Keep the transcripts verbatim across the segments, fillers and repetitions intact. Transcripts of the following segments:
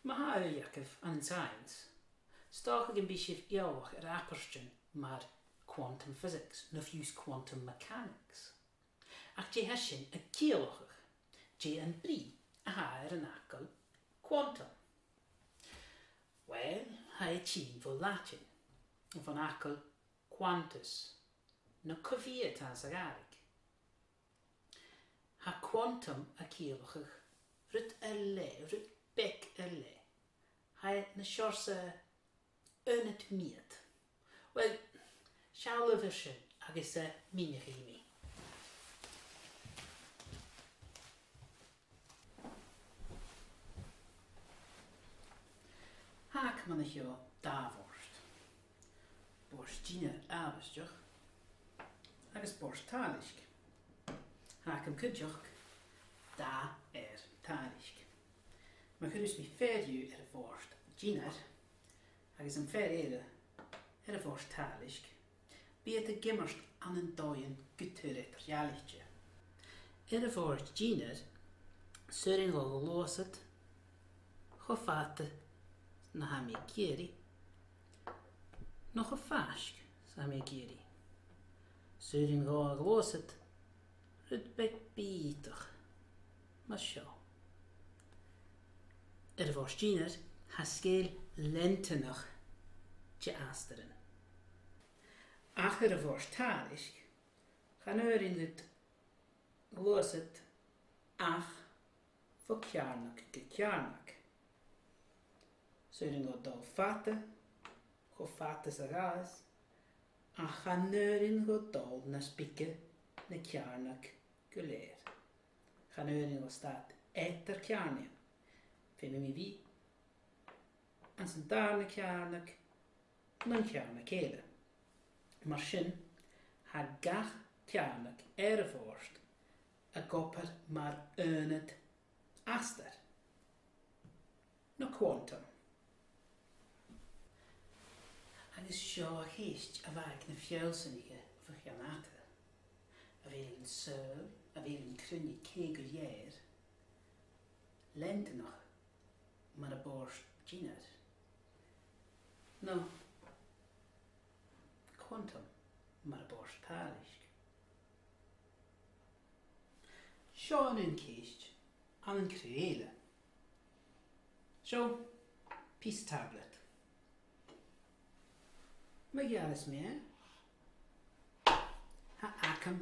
Ma tha ùidh agaibh ann an science, 's dòcha gum bi sibh eòlach air abairtean mar quantum physics no fiù 's quantum mechanics. Ach dè tha sin a' ciallachadh? Dè am brìgh a tha air an fhacal quantum? Uill, tha e a' tighinn bho Laideann, bhon fhacal quantus, no co-mheud anns a' Ghàidhlig. Tha quantum a' ciallachadh rud air leth, rud beag air leth. Tha e na seòrsa aonad meud. Uill, seallaibh air sin agus, eh, mìneachaidh mi. Tha agam an seo dà bhòrd. Bòrd-dinneir àbhaisteach agus bòrd-tàilisg. Tha agam cuideachd dà fhear-tàilisg. Ma chuireas mi fear dhiubh air a' bhòrd-dinneir agus am fear eile air a' bhòrd-tàilisg, bidh iad ag iomairt ann an dòighean gu tur eadar-dhealaichte. Air a' bhòrd-dinneir, 's urrainn dhomh gluasad cho fada 's na tha mi ag iarraidh, no cho faisg 's a tha mi ag iarraidh. 'S urrainn dhomh a ghluasad rud beag bìodach, mar seo. Air a' bhòrd-dinneir, tha sgèile leantainneach de astaran. Ach air a' bhòrd-tàilisg, chan urrainn dhut gluasad ach bho cheàrnag gu ceàrnag. 'S urrainn dhomh dol fada, cho fada 's a ghabhas, ach chan urrainn dhomh dol nas bige na ceàrnag gu lèir. Chan urrainn dhomh stad eadar ceàrnaidhean. Feumaidh mi bhith anns an dàrna ceàrnag no an ceàrnag eile. Mar sin, tha gach ceàrnag air a' bhòrd ag obair mar aonad astair, no quantum. Agus seo a' cheist a bh' aig na feallsanaich bho chionn fhada. A bheil an saoghal, a bheil an cruinne cè gu lèir leantainneach mar a' bhòrd-dinneir, no quantum mar a' bhòrd-tàilisg? Seo an aon cheist ann an craobh eile. Seo pìos tablet. Ma ghearras mi e, tha agam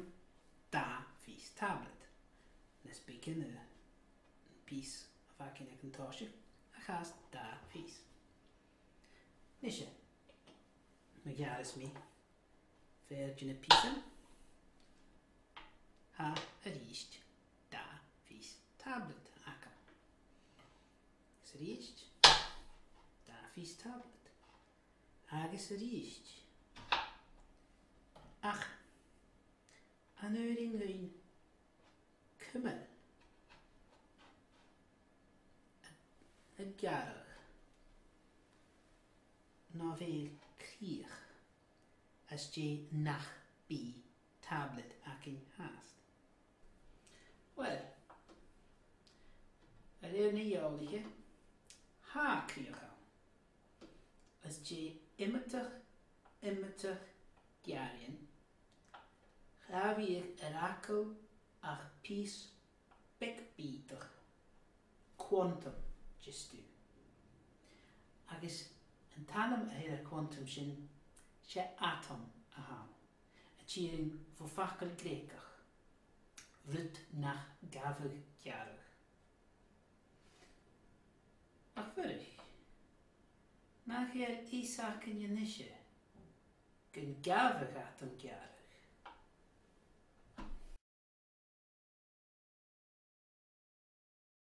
dà phìos tablet. Nas bige na an pìos a bh' againn aig an toiseach, ach tha e dà phìos. Nise, ma ghearras mi fear de na pìosan, tha a-rithist dà phìos tablet agam. Agus a-rithist, dà phìos tablet. Agus a-rithist. Ach an urrainn dhuinn cumail a', a' gearradh, no a bheil crìoch às dèidh nach bi tablet againn fhathast? Uill, a rèir na eòlaiche, tha crìoch ann. Às dèidh iomadach, iomadach gearraidhean, cha bhiodh air fhàgail ach pìos beag bìodach, quantum, de stuth. Agus an t-ainm a th' air a' quantum sin, 's e atom a th' ann, a' tighinn bho fhacal Greugach, rud nach gabhadh gearradh. Ach a Mhuirich, nach eil fhios againn a-nise gun gabhadh atom gearradh?